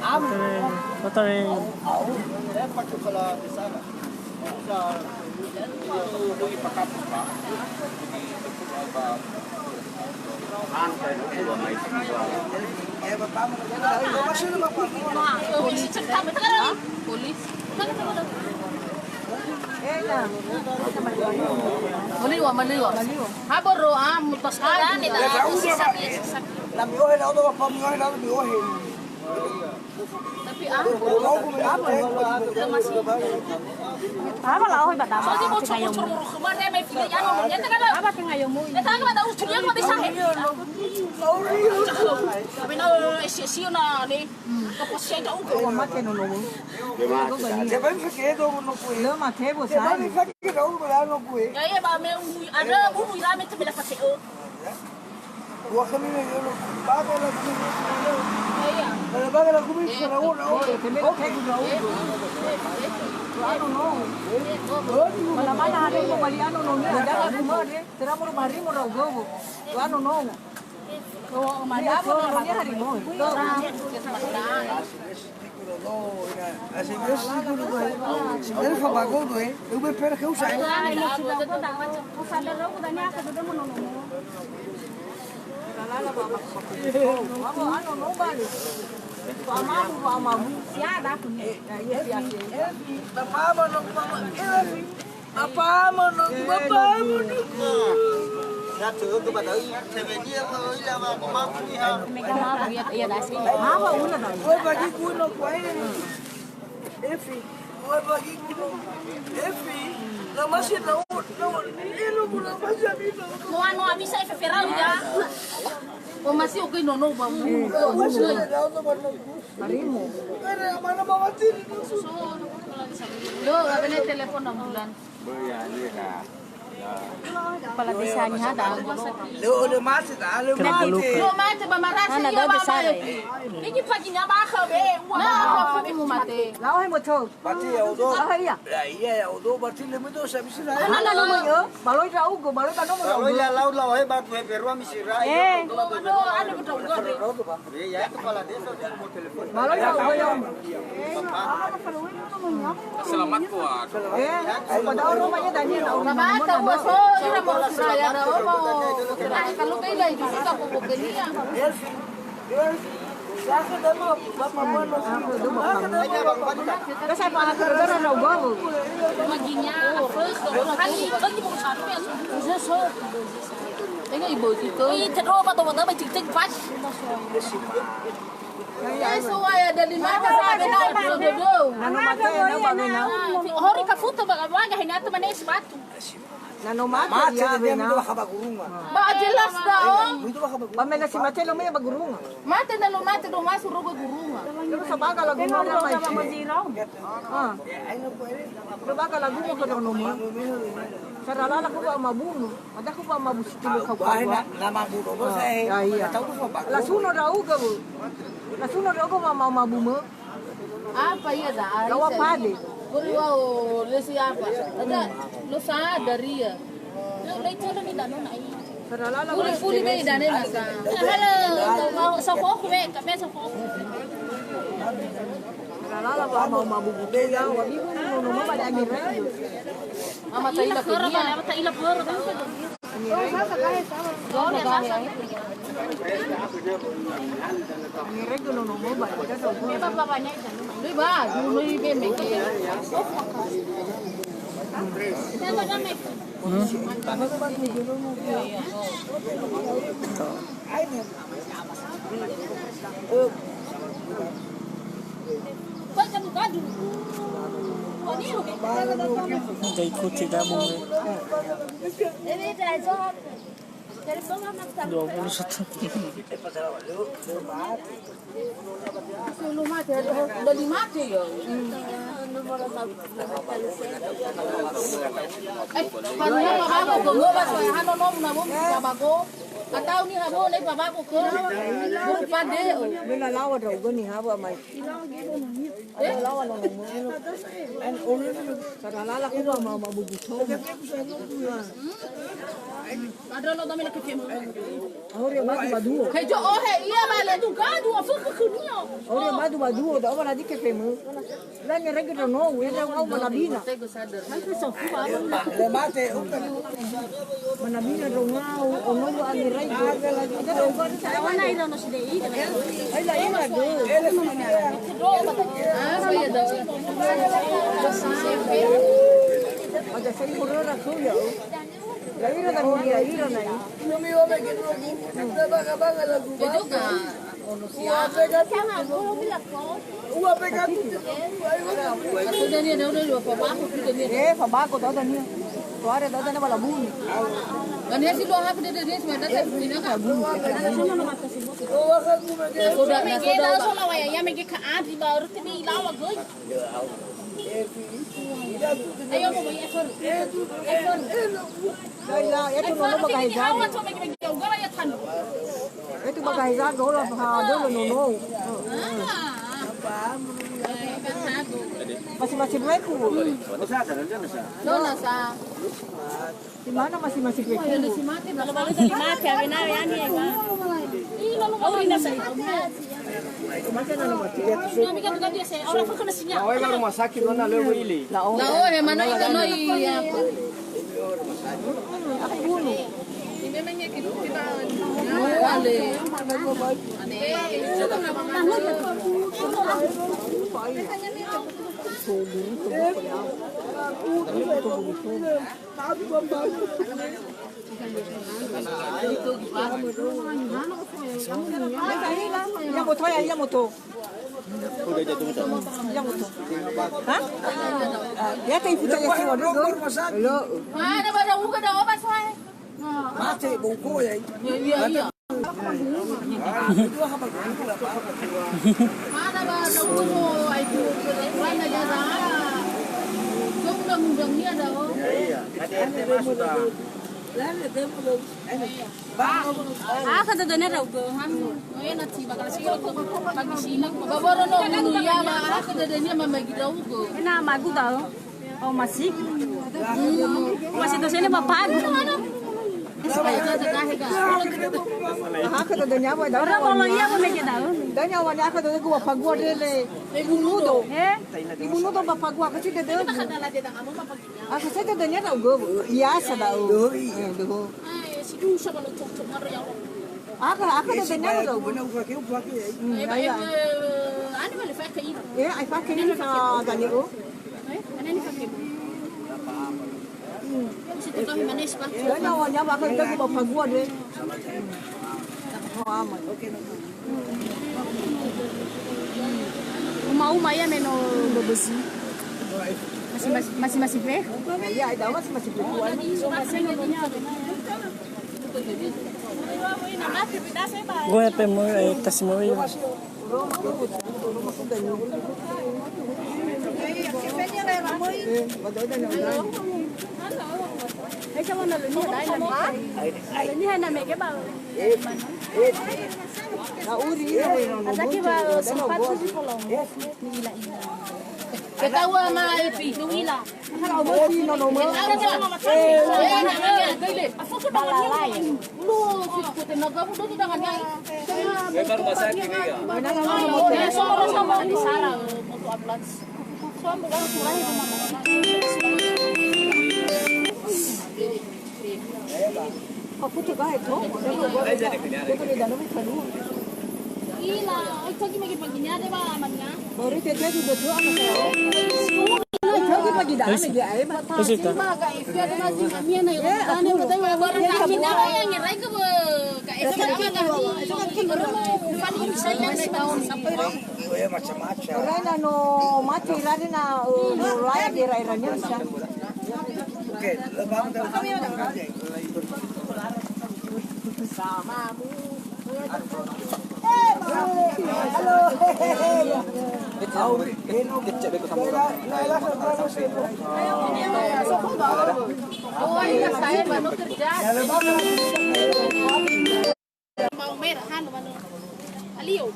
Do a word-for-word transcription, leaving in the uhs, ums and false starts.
Kotore, kotore. Polisi. Maliwa, maliwa. Ha boro, ah, mutas kali. Tapi, ah, apa lah, oh, ibadah apa? Apa tinggal yang mau? Apa tinggal yang mau? Tapi na, eh, si, si, na, ni. Kapasian jauh. Wa mate no no. Dia mati. Dia paling sakit tu no kue. Dia mate bo sai. Dia paling sakit jauh berano kue. Ya, ya, ba me unu, ada unu irame tu bela pate. Dua kali ni, ya, lo. Bagai lah kue. Ya, ya. Kalau bagai lah kue, sana, oh, oh, oh, oh, oh, oh. Anu no. Mana-mana ada yang mau beli anu no, ni ada aku mah deh. Terus mau rumah hari mau rau gowo. Anu no. Apa manogu, apa manogu? Mega mabu, ya, ya, das. Apa ulah, das? Gue bagi gue no gue. Efi, gue bagi gue. Efi, la masih tahu, tahu. Ini lo guna masih ada. No, no, bisa Efi Ferau, ya. Oh, masih oke, no, no, bang. Masih ada tahu, tahu, tahu. Harimu. Ada mana mawati itu? Lo, apa ni telepon enam bulan? Kepala desanya ada. Lo, lo mate dah, lo mate. Lo mate, ba marasa. Ana iya, ba mate. Ini paginya bakal be. Wah, aku mau mate. Lao he moto. Berarti ya udah. Ah, iya. Ya, iya, ya udah, berarti lebih dosa bisa lah. Ana lo mo yo, baloi raugo, baloi ba nomo. Baloi la lau lau he batu he perua misira. Eh. Lo, lo, ada betul juga be. Iya, ya, kepala desa dia mau telepon. Baloi raugo ya. Selamat kuat. Eh, padahal rumahnya tadi ada orang. Mata, uwa so, ira mau suraya ada orang. Kalau kayak itu kita mau buktinya. Maginya, first, kan, kan mau satu ya. Tengok ibu situ. Ih, terus apa tuh, apa cik-cik pas. Ya, so, ya, dari mana sampai na, do, do, do. Nano mate, nano ba wena. Hori kafuto ba, ba, ga hina teman es batu. Nano mate, mate ya, dia wena. Itu bakal bagurunga. Ba jelas dah, oh. Itu bakal bagurunga. Ba mena si mate lo me bagurunga. Mate na lo mate do masu rogo gurunga. Terus sabaga lagu mau apa? Ah. Sabaga lagu mau ke dono ma. Saralala ku ba mabunu. Ada ku ba mabu situ lo kau. Wah, na, na mabu do saya. Ya, iya. Tahu ku ba. Lasuno rauga bu. Lasuno rauga ma, ma, mabu me. Apa iya da? Lawa pade. Guru wao lesi apa? Ada lo sadar iya. Lo, lo itu lo minta nona iya. Fuli, fuli be idane nasa. Halo, mau sofoku be, kape sofoku. Lala ba mau mabu buku ya, wa bibu no no ma ba da ni re. Ama ta ila ke dia. Ama ta ila poro. Ni re no no ma ba da. Ni ba, dulu ibe mege. Nggak ikuti kamu, eh. Dua puluh satu. Sebelum mati, ada, ada lima mati ya. Eh, kalau nggak apa-apa, gua nggak apa-apa, ya, hano nom, namo, sabago. Atau niha bo, nai pabako ko. Pade. Mena lawa dra ugo niha bo amai. Eh? Lawa no mo. Sara lala ko ma ma buju so. Padahal lo domina ke kemo. Aore madu madu. Ke jo ohe ia ba le duga du afu ke kunia. Aore madu madu da ora di ke femu. La ne rege do no, we da ngau manabina. Manabina do ngau, ono lu ani rege. Ona ira no side ira. Ai la ira do. Ada sai murara ko ya. La ira da mo ira ira nai. Umi wa bege no. Banga banga la guba. Ua bega tu. Ua bega tu. Eh, fabako, dauda nia. Tuare dauda na bala buni. Kan ya si lo hap de de de semua data sini kan. Ua kan tu bege. Sudah, sudah. Sola waya ya mege ka adri baru tini lawa goi. Ayo, mau beli ekor. Ekor. Laila, ya tu nono bagahe zaga. Itu bagahe zaga, ola ha dolo nono. Masih-masih breku. Dona sa. Di mana masih-masih breku? Masih mati, awena, awena, ya, ni, ya. Ih, lalu mau ini saya. Oi, ka rumah sakit mana leo ile. La o. La o, he mana ita no i apa? Aku bunuh. Ini memangnya gitu kita. Ale. Ia moto ya, ia moto. Ia moto. Ha? Ya, kayak putar ya, sih, waduh, lo. Lo. Mana pada buka dah obat, soalnya. Mate, bongko ya. Iya, iya, iya. Mana ba ada ulo, ai tu, mana ya, dah. Kau undang-undangnya dah, oh. Iya, iya. Ada R T masuk dah. Akha dödönia ndra'ugö. Baboro no unu ya, ba akha dödönia mamagi ndra'ugö. Ena magu da'ö. Oh, masih. Masih dosene ba pagu. Akha dödönia wa da'ö. Ora mama ia wa mege da'ö. Dania wa ni akha dödögu wa pagu wa dele. Ibu nudo. Eh? Ibu nudo ba pagu, akha si dödögu. Akha si dödönia ndra'ugö. Biasa da'ö. Doi. Eh, doi. Eh, si dusa ba lo cocok maro ya Allah. Akha, akha dödönia ndra'ugö. Hmm, eh, ya. Eh, anu male fake ibu. Eh, ai fake ini sa gani o. Eh, mana ni fake ibu? Hmm. Bisa tu kami mana sih, Pak? Eh, na wa nya ba akha dödögu ba pagu wa dele. Oh, aman. Uma-uma ia me no bebesi. Masih, masih, masih, masih pe? Iya, ada masih, masih pe. Gue pe mo, eh, tasi mo, iya. Esa mana lu ni, dai, dai. Lu ni hana mege ba. Azaki ba sempat tu di kolong. Ketawa ma Epi. Nuila. Kalau mau si nono ma. Balalai. Lu si kute naga udah tu dengan nyai. Memang rumah sakit ni ya. Mana nama motor? Sama di sana motor ambulans. Ila, oi togi magi pagi ni ada ba amannya. Baru tete tu betul apa saya? Oi togi pagi dah, lagi air, Pak. Terima kasih, Kak. Terima kasih, Kak. Mia na, eh, aku. Baru kami dah yang ngerai ke, Kak. Itu kan kita, itu kan kita. Rena no mati, rena, eh, no layak di raya-rayanya bisa. Alio.